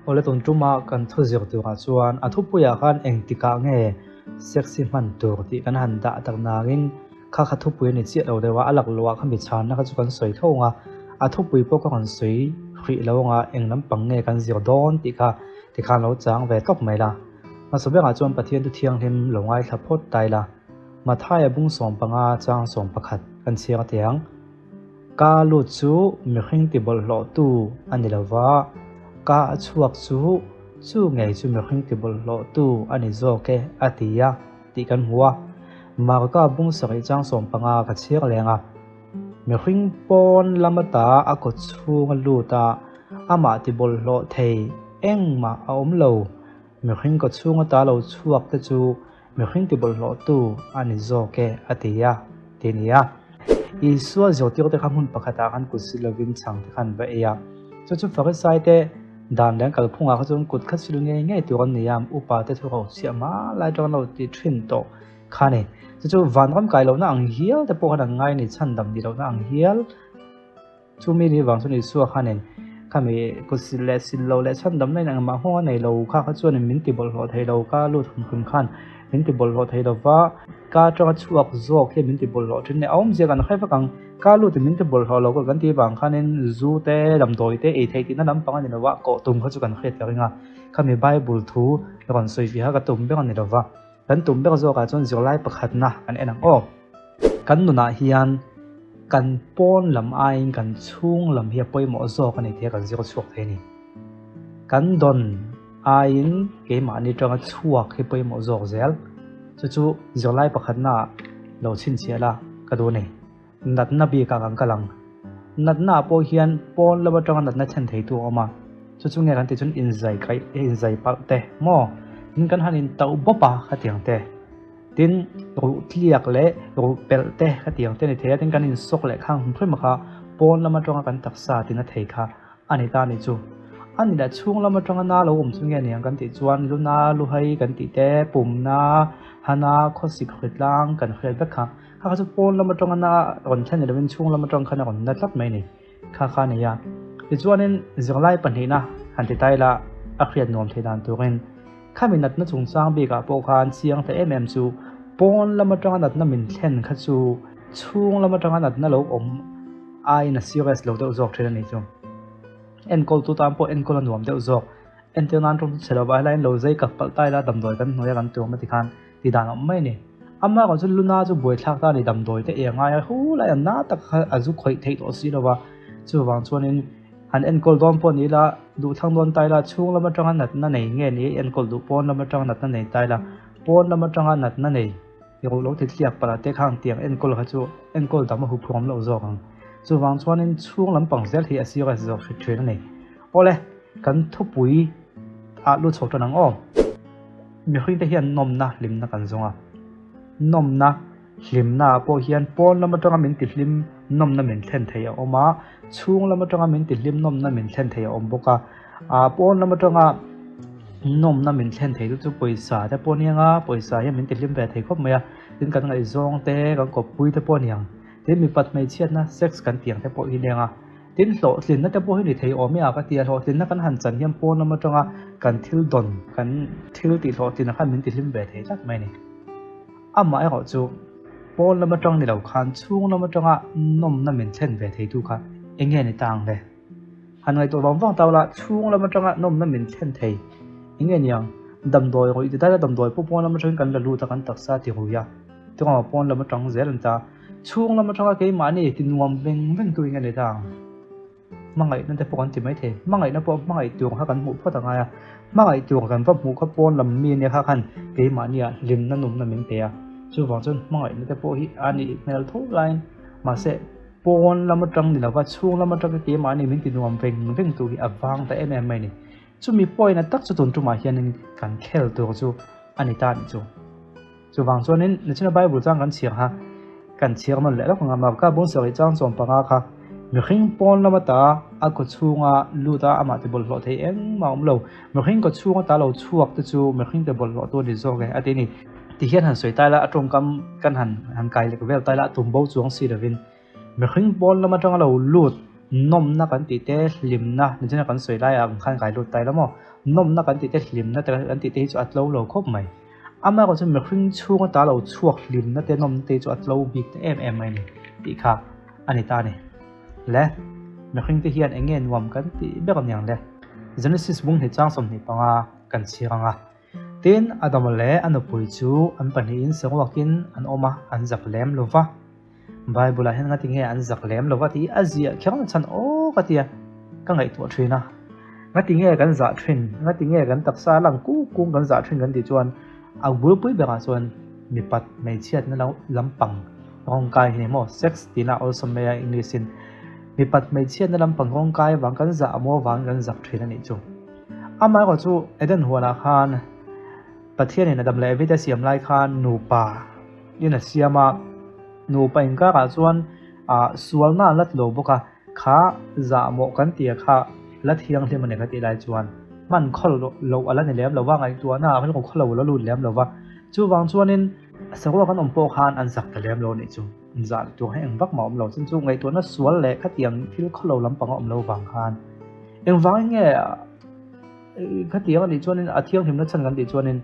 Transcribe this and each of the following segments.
Awle tun tuma kan thu zir turah chuan a thupuiah khan engtikah nge sex hi hman tur tih kan han dah tak nangin kha kha thupui a ni chiah lo deuh a, a laklawhah kha mi chhanna kha chu kan sawi tho ang a, a thupui pawh ka rawn sawi hrih lo ang a, eng lampang nge kan zir dawn tih kha tikhan lo chang ve tawp mai la. Hmasa berah chuan Pathian thu thianghlim lo ngaithla phawt ta ila, Mathaia bung 15 chang 11 kan chhiar a tiang. Ka lut chu mihring ti bawlhhlawhtu a ni lo va, ka a chhuak chu chu ngei chu mihring ti bawlhhlawhtu a ni zawk e a ti a tih kan hmu a. Marka bung sarih chang 15 ka chhiar leng a. Mihring pawn lam ata a kaw chhung a lut a, amah ti bawlhhlawh thei engmah a awm lo. Mihring kaw chhung ata lo chhuak te chu Mihring tibawlhhlawhtu a ni zawk e, a ti a, ti a ni a. Isua zirtirte kha hmun pakhatah khan kut sil lovin chhang te kha an va ei a. Chu chu Farisaite dan leh an kalphungah kha chuan kut kha sil ngei ngei tur an ni a, upa te thu rochhiah hma lai atanga lo ti thin tawh kha a ni. Chu chu vanram kai lohna ang hial te pawh khan an ngai a ni, chhandam ni lohna ang hial. Chumi ni vang chuan Isua khanin khami kut sil leh sil lo leh chhandamna in engmah nghawng a nei lo kha kha chuanin min ti bawlhhlawh thei lo ka lut hum hum khan min ti bawlhhlawh thei lo va, ka atanga chhuak zawk hian min ti bawlhhlawh thin a ni. A awmzia kan hre vek ang, ka lut in min ti bawlhhlawh lo kan tih vang khanin zu te damdawi te ei theih tihna lampang a ni lo va, kawh tum kha chu kan hriat ka ring a, khami Bible thu rawn sawi ve kha ka tum ber a ni lo va, kan tum ber zawkah chuan zirlai pakhatna kan en ang aw. Kan nunah hian kan pawn lam aiin kan chhung lam hi a pawimawh zawk a ni tih a kan zir chhuak thei a ni. Kan dawn aiin keimahni tanga chhuak hi pawimawh zawk zel. Chu chu zirlai pakhatnaah lo chhinchhiah la ka duh a ni. Natna bikah kan kal ang. Natnaah pawh hian pawn lam atanga natna thlen theitu a awm a. Chu chu nge kan tih chuan inzai kaih inzai palh te maw? Tin kan han intauh bawp a khatiang te. Tin, ruh tliak leh ruh pelh te ka tih ang te a ni thei a, tin kan insawk leh khang hrim hrim kha pawn lam atanga kan taksa tina thei kha a ni ta a ni chu. A ni leh chhung lam atanga na lo awm chu nge ni ang kan tih chuan luna luhai kan tih te, pumna, hana, khawsik hritlang kan hriat vek kha. Kha kha chu pawn lam atanga na rawn thlen ni lovin chhung lam atang khan a rawn na tlat mai a ni. Kha kha a ni a. Tichuanin zirlai pahnihna han ti ta ila a hriat nuam thei dan turin. Khami natna chungchang bikah pawh khan chiang ta em em chu pawn lam atanga natna min thlen kha chu chhung lam atanga natna lo awm aiin a serious lo deuh zawk thin a nih chu. Enkawl tu tan pawh enkawl a nuam deuh zawk. Entir nan tawng chu chhe lo vai laiin lo zai kap palh ta ila damdawi kan hnuaia kan tuam a ti khan ti dan a awm mai a ni. Amah erawh chu luna chu buaithlak ta a ni damdawi te ei a ngai a, hu lai a na tak kha a zu khawih theih tawh si lo va, chuvang chuanin Han enkawl dawn pawh ni ila, duhthlang dawn ta ila, chhung lam atanga natna nei nge ni enkawl duh pawn lam atanga natna nei ta ila, pawn lam atanga natna nei i ruh lo ti tliak palh ah te khang tiang enkawl kha chu enkawl dam a huphurh awm loh zawk ang. Chuvang chuanin chhung lampang zel hi a serious zawk hrit thin a ni. Awle, kan thupui ah lut chho tan ang aw. Mihring te hian nawmna hlimna kan zawng a, nawmna. Hlimnaah pawh hian pawn lam atanga min tihlim nawmna min thlen thei a awm a, chhung lam atanga min tihlim nawmna min thlen thei a awm bawk a. Aa pawn lam atanga nawmna min thlen thei chu chu pawisa te pawh aniang a, pawisa hian min tihlim ve thei khawp mai a, tin kan ngaihzawng te, kan kawppui te pawh aniang, tin mipat hmeichhiatna sex kan tih ang te pawh hi aniang a. Tin hlawhtlinna te pawh hi ni thei awm e a ka ti a, hlawhtlinna kan han chan hian pawn lam atanga kan thil dawn, kan thil tih hlawhtlinna khan min tihlim ve thei tlat mai a ni. Amah erawh chu pawn lam atang ni lo khan chhung lam atanga nawmna min thlen ve theitu kha eng nge ni ta ang le? Han ngaihtuah vang vang tau la, chhung lam atanga nawmna min thlen thei eng nge ni ang? Damdawi rawih ti daih a, damdawi pawh pawn lam atangin kan la lut a, kan taksa ti rui a, tirah pawn lam atang zel an ta. Chhung lam atanga keimahni ti nuam veng veng tu eng nge ni ta ang? Hmangaihna te pawh kan ti mai thei. Hmangaihna pawh hmangaih tur kha kan hmuh phawt a ngai a. Hmangaih tur kan va hmuh kha pawn lam mi ania kha khan keimahnia hlimna numna min pe a. Chuvang chuan hmangaihna te pawh hi a nih hmel tho laiin mahse pawn lam atang ni lova chhung lam atanga keimahni min ti nuam veng veng tur hi a vang ta em em mai a ni. Chumi pawina tak chu tun tumah hianin kan khel tur chu a ni ta a nih chu. Chuvang chuanin nichina Bible chang kan chhiar kha kan chhiar nawn leh lawk ang a, Marka bung sarih chang 15 kha mihring pawn lam ata a kaw chhunga lut a amah ti bawlhhlawh thei engmah a awm lo, mihring kaw chhung ata lo chhuak te chu mihring te bawlhhlawh tu a ni zawk e a ti a ni. Tihian han sawi ta ila a tawngkam kan han han kai lek vel ta ila a tum bo chuang si lovin mihring pawn lam atanga lo lut. Nawmna kan tih te, hlimna, nichina kan sawi laiah ang khan kai lut ta ila maw? Nawmna kan tih te, hlimna te kan tih te hi chu a tlo lo khawp mai. Amaherawhchu mihring chhunga ta lo chhuak hlimna te, nawmna te hi chu a tlo bik ta em em mai a ni tih kha a ni ta a ni. Le, mihring te hian eng nge nuam kan tih ber aniang le? Genesis bung hnih chang 25 kan chhiar ang a. Tin, Adama leh a nupui chu an pahnihin saruakin an awm a, an zak lem lo va. Bible-ah hian ngati nge an zak lem lo va tih a ziah kher na chhan aw ka tia ka ngaihtuah thin a. Ngati nge kan zah thin, ngati nge kan taksa lang kuk kung kan zah thin kan tih chuan a bulpui berah chuan mipat hmeichhiatna lampang rawngkai hi ni maw, sex tihna awlsam mai a English in mipat hmeichhiatna lampang rawngkai avang kan zah amaw avangin kan zak thin a nih chu. Amaherawh chu Eden huanah khan Pathianin Adam leh Evi te siam lai khan nupa in a siam a, nupa inkarah chuan ah sualna an la ti lo bawk a, kha zahmawh kan tih a kha la thianghlim a ni ka tih lai chuan hman khaw loh a la ni lem lo va, ngaihtuahna ah rilru khaw lo a la lut lem lo va, chuvang chuanin saruak an awm pawh khan an zak ta lem lo a nih chu, zah tur hi eng vak mah a awm lo, chun chu ngaihtuahna sual leh khatiang thil khaw lo lampang a awm lo vang khan engvangin nge. Khatiang a nih chuanin a thianghlimna chhan kan tih chuanin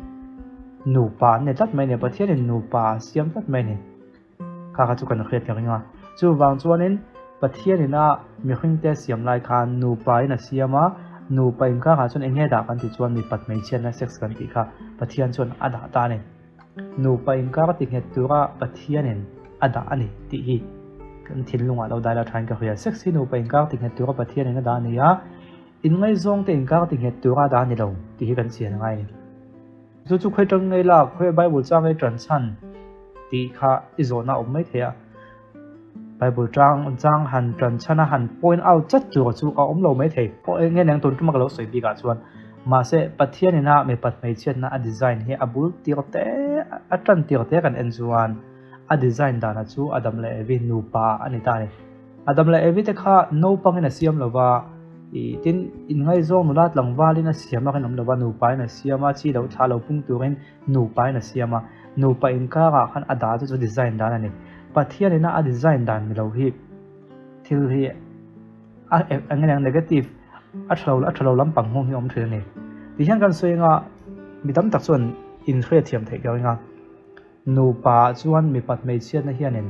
nupa an ni tlat mai a ni, Pathianin nupa a siam tlat mai a ni. Kha kha chu kan hriat ka ring a. Chuvang chuanin Pathianin a mihringte siam lai khan nupain a siam a, nupa inkarah chuan eng nge dah kan tih chuan mipat hmeichhiatna sex kan tih kha Pathian chuan a dah ta a ni. Nupa inkar ti nghet tura Pathianin a dah a ni tih hi kan thinlungah lo dai la thain ka hria. Sex hi nupa inkar ti nghet tura Pathianin a dah a ni a. Inngaihzawng te inkar ti nghet tura dah a ni lo tih hi kan chian a ngai a ni. Chu chu khawi tang ngei lak, khawi Bible chang ngei tan chhan tih kha i zawhna a awm mai thei a. Bible chang chang han tan chhan a han point out chat tur chu a awm lo mai thei. Pawh eng nge tun tuma ka lo sawi bikah chuan mahse Pathian ina mipat hmeichhiatna a design hi a bul tir te a tan tir te kan en chuan a design dana chu Adam leh Evi nupa a ni ta a ni. Adam leh Evi te kha naupangin a siam lo va, ih tin inngaizawng nula tlangvalin a siam a rinawm lo va, nupain a siam a, chi lo thla lo pung turin nupain a siam a, nupa inkarah khan a dah chu chu design dan a ni. Pathian ina a design dan ni lo hi thil hi a eng nge negative a tha lo a tha lo lampang nghawng hi a awm thin a ni. Tih hian kan sawi anga mi tam tak chuan inhriatthiam theih ka ring a. Nupa chuan mipat hmeichhiatna hianin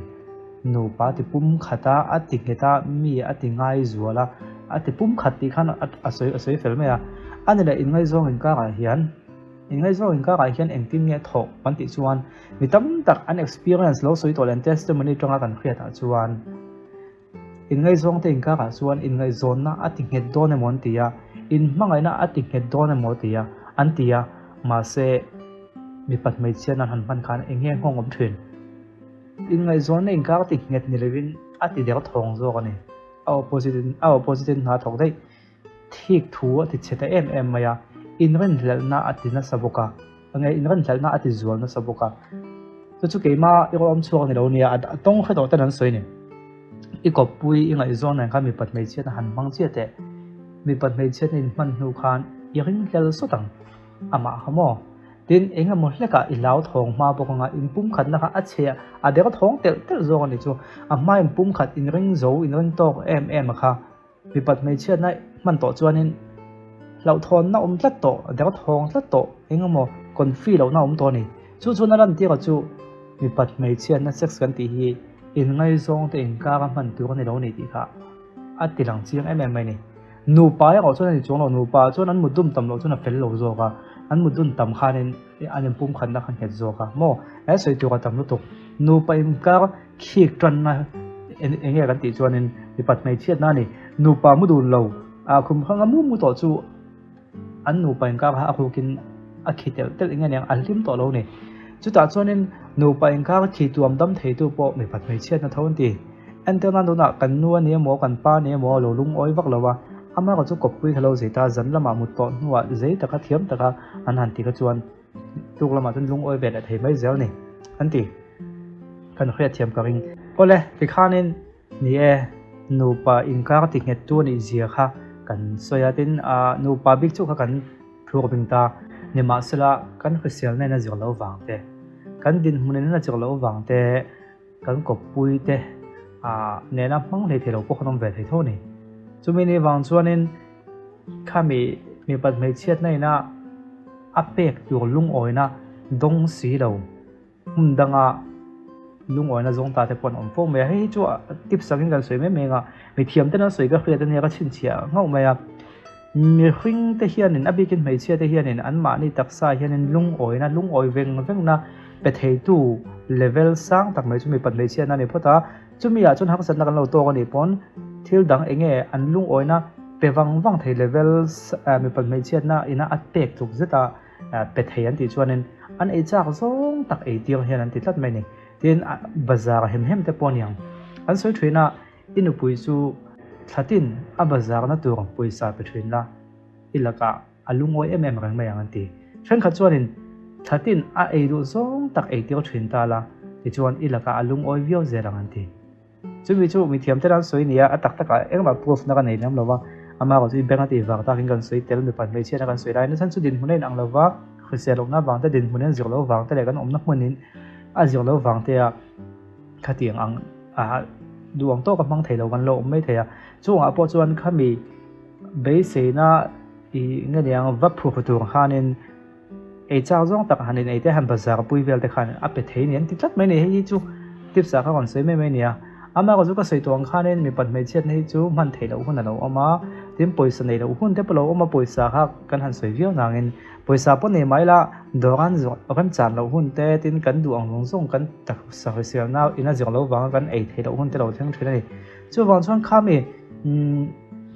nupa ti pum khat a, a ti nghet a, mi a ti ngai zual a, a ti pum khat tih khan a sawi a sawi fel mai a. A ni leh inngaihzawng inkarah hian inngaihzawng inkarah hian engtin nge thawh kan tih chuan mi tam tak an experience lo sawi tawh leh an testimony atanga kan hriatah chuan Inngaihzawngte inkarah chuan inngaihzawnna a ti nghet dawn emaw an ti a, inhmangaihna a ti nghet dawn emaw ti a, an ti a, mahse mipat hmeichhia nan han hman khan eng nge nghawng awm thin? Inngaihzawnna inkar ti nghet ni lovin a ti der thawng zawk a ni. A opposite in a opposite in hna thawk daih. Thik thu a ti chhe ta em em mai a, inrinhlelhna a ti nasa bawk a. Nge inrinhlelhna a ti zual nasa bawk a. Chu chu keimah i awm chhuak ni lo nia, a tawng hre tawh ten an sawi ni. I kawppui i ngaihzawn nen khan mipat hmeichhiatna han hmang chiah teh. Mipat hmeichhiatna in hman hnu khan i ringhlel sawt ang. Amah kha maw? Tin, eng emaw hlekah i hlau thawng hma bawk anga inpumkhatna kha a chhe a der thawng telh telh zawk a ni chu. A hma inpumkhat inring zo inring tawk em em a kha. Mipat hmeichhiatna hman tawh chuanin hlauhthawnna awm tlat tawh, derthawng tlat tawh, eng emaw confi lohna awm tawh a ni. Chu chuan a lantir chu mipat hmeichhiatna sex kan tih hi inngaizawng te inkara hman tur a ni lo a ni tih kha a ti lang chiang em em mai a ni. Nupa erawh chuan a ni chuang lo, nupa chuan an mut dun tam loh chuan a fel lo zawk a, an mut dun tam khanin an inpumkhatna kha nghet zawk a maw? He sawi tur a tam lutuk. Nupa inkar Khik tanna eng nge kan tih chuanin mipat hmeichhiatna a ni. Nupa mu dun lo a khum hranga mu mu tawh chu an nupa inkar kha a rukin a khi telh telh eng nge niang a hlim tawh lo a ni. Chutah chuanin nupa inkar khi tuam dam theitu pawh mipat hmeichhiatna tho an ti. Entirna tunah kan nu a ni emaw kan pa a ni emaw a lo lungawi vak lo a, amaherawhchu chu kawppui kha lo zei ta zan lamah mut tawh hnuah zei taka thiam taka an han ti kha chuan Tuk lamah chuan lungawi ve leh thei mai zel ni an ti. Kan hriat thiam ka ring. Awle, tikhanin ni e, nupa inkar ti nghet tu anih zia kha kan sawi a, tin nupa bik chu kha kan thluk bing ta. Nimahsela, kan hriselna in a zir loh vang te, kan dinhmun in a zir loh vang te, kan kawppui te nena hmang hlei thei lo pawh kan awm ve thei tho a ni. Chumi ni vang chuanin khami mipat hmeichhiatna ina a pek tur lungawina dawng si lo hmun danga lungawina zawng ta te pawh an awm fo mai a. Hei hi chu tips angin kan sawi mai mai anga mithiam ten an sawi ka hriat ania ka chhinchhiah nghauh mai a. Mihring te hianin a bikin hmeichhia te hianin anmahni taksa hianin lungawina lungawi veng vengna pe theitu level sang tak mai chu mipat hmeichhiatna a ni phawt a. Chumi ah chuan harsatna kan lo tawk a nih pawn thil dang eng nge an lungawina pe vang vang thei level mipat hmeichhiatna ina a pek tluk zet a pe thei an tih chuanin an ei chak zawng tak ei tir hian an ti tlat mai a ni. Tin, bazar hem hem te pawh a niang. An sawi thin a, i nupui chu thlatin a bazar na tur pawisa pe thin la, i lakah a lungawi em em reng mai ang an ti. Thenkhat chuanin thlatin a ei duh zawng tak ei tir thin ta la, tichuan i lakah a lungawi viau zel ang an ti. Chumi chu mithiam te an sawi nia, a tak takah engmah proof na ka nei lem lo va, amaherawhchu i bank a tih vang takin kan sawi tel mipa hmeichhiatna kan sawi lai nachhan chu dinhmun a inang lo va, hrisel lohna vang te, dinhmun in zir loh vang te leh kan awmna hmunin a zir loh vang te a khatiang ang a duh ang tawka hmang thei lo kan lo awm mai thei a. Chungah pawh chuan khami beiseina i nge niang va phur tur khanin ei chak zawng tak han in ei te han bazar pui vel te khan a pe thei ni an ti tlat mai ni hei hi chu tips ah kha rawn sawi mai mai nia amaherawh chu ka sawi tawh ang khanin mipat hmeichhiatna hi chu hman theih loh hun a lo awm a tin pawisa neih loh hun te pawh lo awm a pawisa kha kan han sawi viau nangin pawisa pawh nei mai la dawran zawh kan chan loh hun te tin kan duh ang zawng zawng kan taksa hriselna in a zir loh vanga kan ei theih loh hun te lo thleng thin a ni chuvang chuan khami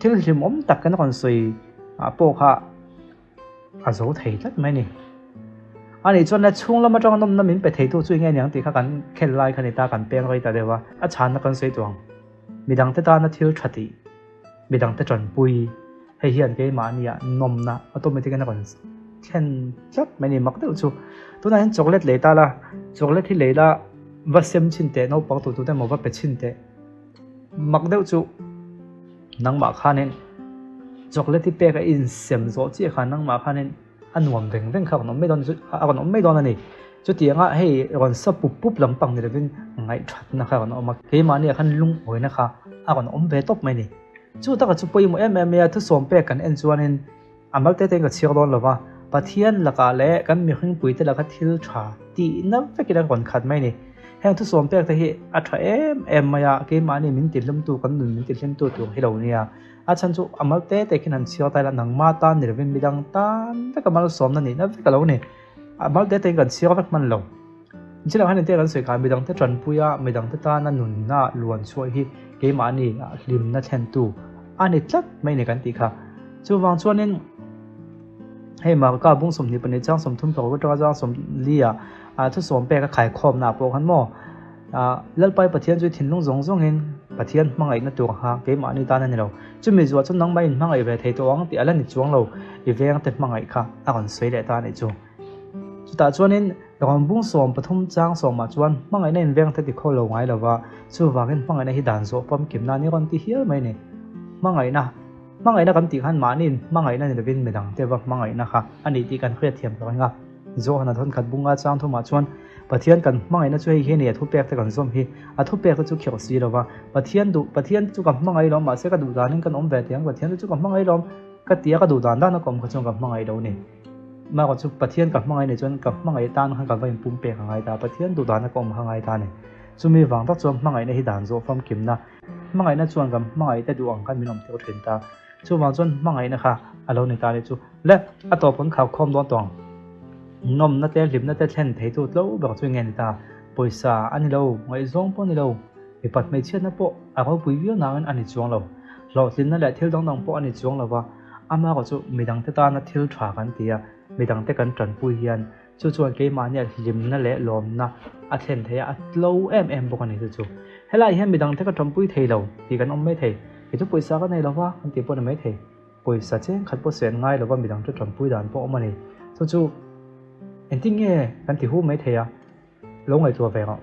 thil hlimawm tak kan rawn sawi ah pawh kha a zo thei tlat mai ni. A nih chuan le chhung lam atanga nawmna min pe theitu chu enge niang tih kha kan khel lai kha ni ta kan peng rei ta deuh a, a chhanna kan sawi tuang. Midangte tana thil tha tih, midangte tanpui, hei hian keimahnia nawmna automatic in a rawn thlen tlat mai ni mak deuh chu. Tunah hian chocolate lei ta la, chocolate hi lei la va sem chhin teh naupang tur tute emaw va pe chhin teh mak deuh chu. Nangmah khanin chocolate hi pek a insem zawh chiah khan nangmah khanin a nuam veng veng kha a rawn awm mai dawn chu a rawn awm mai dawn a ni. Chutianga hei rawn sa pup pup lampang ni lovin ngaihthatna kha a rawn awm a, keimahniah khan lungawina kha a rawn awm ve tawp mai a ni. Chu taka chu pawimawh em em mai a, thusawm pek kan en chuanin a mal te tein ka chhiar dawn lova, Pathian lakah leh kan mihringpuite laka thil tha tihna vekin a rawn khat mai a ni. Heng thusawm pek te hi a tha em em mai a, keimahni min tihlumtu kan nun min tihlimtu tur hi lo nia. A chhan chu a mal te te khian han chhiar ta ila nangma tan ni lovin midang tan veka malsawmna nihna vek a lo ni. A mal te tein kan chhiar vek hman lo. Nichilak hian engtin kan sawi kha midangte tanpui a, midangte tana nunna luan chhuah hi keimahni hlimna thlentu a ni tlat mai ni kan tih kha. Chuvang chuanin hei Marka bung 22 chang 30 paruk atanga chang 40 ah thusawm pek a khaikhawmna ah pawh khan maw Lalpai Pathian chu thinlung zawng zawngin Pathian hmangaihna tur kha keimahni tan a ni lo. Chumi zuah chuan nangmah in hmangaih ve thei tawh ang tih a la ni chuang lo i vengte hmangaih kha a rawn sawi leh ta a nih chu. Chutah chuanin rawn bung 13 chang sawmah chuan hmangaihna invengte ti khaw lo ngai lova, chuvangin hmangaihna hi dan zawh pawmkimna ni rawn ti hial mai a ni. Hmangaihna, Hmangaihna kan tih khan mahni hmangaihna ni lovin midangte va hmangaihna kha a nih tih kan hriatthiam tawh reng a. Johan a thawnkhat bunga chang thumah chuan Pathian kan hmangaihna chu hei hi a ni, a thupek te kan zawm hi, a thupek te chu khirh si lova, Pathian duh, Pathian chu ka hmangaih lawm, mahse ka duh danin kan awm ve teh ang, Pathian te chu ka hmangaih lawm, ka ti a ka duh dan dan a ka awm kha chuan ka hmangaih lo a ni. Mahka chu Pathian ka hmangaih nih chuan ka hmangaih tan khan ka va inpum pek a ngai ta, Pathian duh dana ka awm kha ngai ta a ni. Chumi vang tak chuan hmangaihna hi dan zawh famkimna, hmangaihna chuan kan hmangaih te duh ang khan min awm tir thin ta. Chuvang chuan hmangaihna kha a lo ni ta a nih chu. Le, a tawp kan khau khawm dawn tawh ang. Nawmna te, hlimna te thlen theitu tlo ber chu nge ni ta? Pawisa a ni lo, ngaihzawng pawh a ni lo, mipat hmeichhiatna pawh a ropui viau nangin a ni chuang lo. Hlawhtlinna leh thil dang dang pawh a ni chuang lo va. Amaherawh chu midangte tana thil tha kan ti a, midangte kan tanpui hian chu chuan keimahnia hlimna leh lawmna a thlen thei a, a tlo em em bawk a ni chu chu. Helai hian midangte ka tanpui thei lo tih kan awm mai thei, kei chu pawisa ka nei lo va kan tih pawh a ni mai thei, pawisa cheng khat pawh sen ngai lo va midangte tanpui dan pawh a awm a ni. Chu chu engtin nge kan ti hu mai thei a? Lo ngaihtuah ve rawh.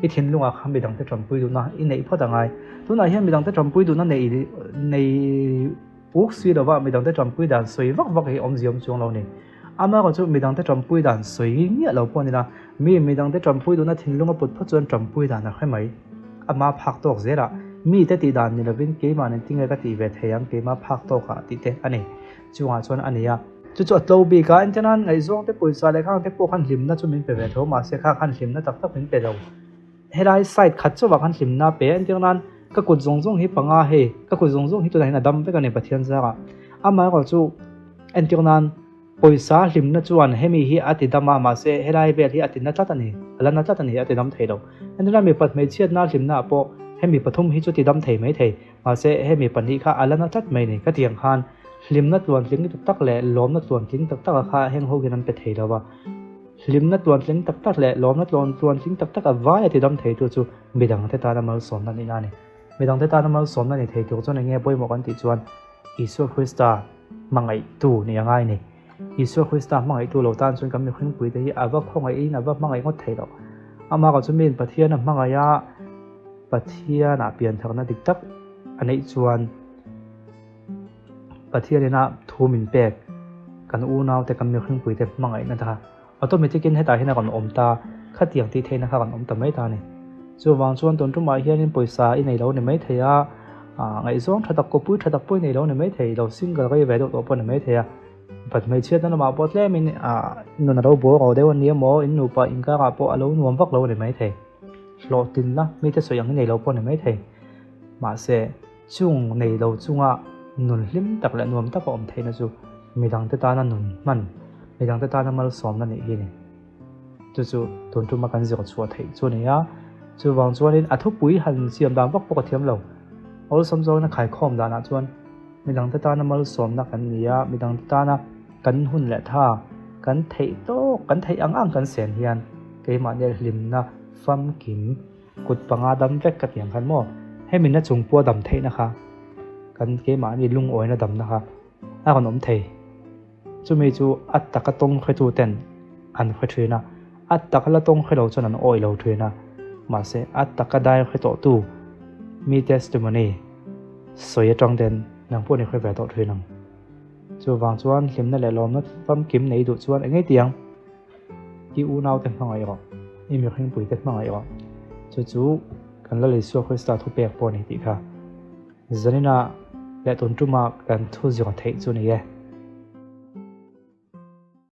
I thinlungah khan midangte tanpui duhna i neih phawt a ngai. Tunah hian midangte tanpui duhna nei nei uk si lova midangte tanpui dan sawi vak vak hi awmzia awm chuang lo ni. Amaherawh chu midangte tanpui dan sawi ngiah lo pawh a ni la, mi midangte tanpui duhna thinlunga put phawt chuan tanpui dan a hre mai. Ama phak tawk zelah. Mite tih dan ni lovin keimah nen tinge ka tih ve thei ang, keimah phak tawkah tih te a ni. Chungah chuan a ni a. Chu chu a tlo bik a, entir nan ngaihzawng te pawisa leh khang te pawh khan hlimna chu min pe ve tho mahse kha khan hlimna tak tak min pe lo. Helai side khat chauhah khan hlimna a pe a, entir nan ka kut zawng zawng hi panga hei, ka kut zawng zawng hi tunah hian a dam vek a ni Pathian zarah. Amaherawhchu chu entir nan pawisa hlimna chuan hemi hi a ti dam a mahse helai vel hi a ti na tlat a ni, a la na tlat a ni a ti dam thei lo. Entir nan mipat hmeichhiatna hlimna ah pawh hemi pathum hi chu ti dam thei mai thei. Mahse, hemi pahnih kha a la na tlat mai ni. Ka tiang khan hlimna tluantling tak tak leh lawmna tluantling tak taka kha heng ho hian an pe thei lo va. Hlimna tluantling tak tak leh lawmna tluantling tak taka vai a tidam theitu chu midangte tana malsawmna nihna a ni. Midangte tana malsawmna ni thei tur chuan eng nge pawimawh kan tih chuan Isua Krista hmangaihtu nih a ngai ni. Isua Krista hmangaihtu lo tan chuan kan mihringpuite hi a va khawngaihin a va hmangaih ngawt thei lo. Amah kha chu miin Pathian a hmangaih a, Pathianah piantharna dik tak a neih chuan Pathianina thu min pek kan unaute kan mihringpuite hmangaihna ta automatic in hetah hian a rawn awm ta, khatiang tih theihna kha a rawn awm ta mai ta a ni. Chuvang chuan tun tumah hianin pawisa i nei lo ni mai thei a, ngaihzawng tha tak kawpui tha tak pawh i nei lo ni mai thei, lo single rei ve deuh tawh pawh ni mai thei a, Pat hmeichhiatna lamah pawh tlemin nun a lo buai ro deuh a ni emaw, in nupa inkarah pawh a lo nuam vak lo a ni mai thei. Hlawhtlinna mite sawi ang hi nei lo pawh a ni mai thei. Mahse, chung nei lo chunga nun hlim tak leh nuam taka awm theihna chu midangte tana nun hman, midangte tana malsawmna nih hi a ni. Chu chu tun tuma kan zir chhuah theih chu a ni a, chuvang chuanin a thupui han siam dan vak pawh ka thiam lo. Awlsam zawngin a khaikhawm danah chuan midangte tana malsawmna kan ni a, midangte tana kan hun leh tha, kan theih tawk, kan theih ang ang kan sen hian keimahni hlimna famkim kut panga dam vek ka ti ang khan maw? Hemi na chung pawha dam theihna kha kan keimahni lungawina damna kha a rawn awm thei. Chumi chu a taka tawng hretu ten an hre thin a, a taka la tawng hre lo chuan an awih lo thin a. Mahse, a taka dai hre tawhtu mi testimony sawi atang ten nang pawh ni hre ve tawh thin ang. Chuvang chuan hlimna leh lawmna famkim nei duh chuan eng ngei tiang i unaute hmangaih rawh, i mihringpuite hmangaih rawh. Chu chu kan Lal Isua Krista thupek pawh a ni tih kha. Zanina leh tun tuma kan thu zir theih chu ni e.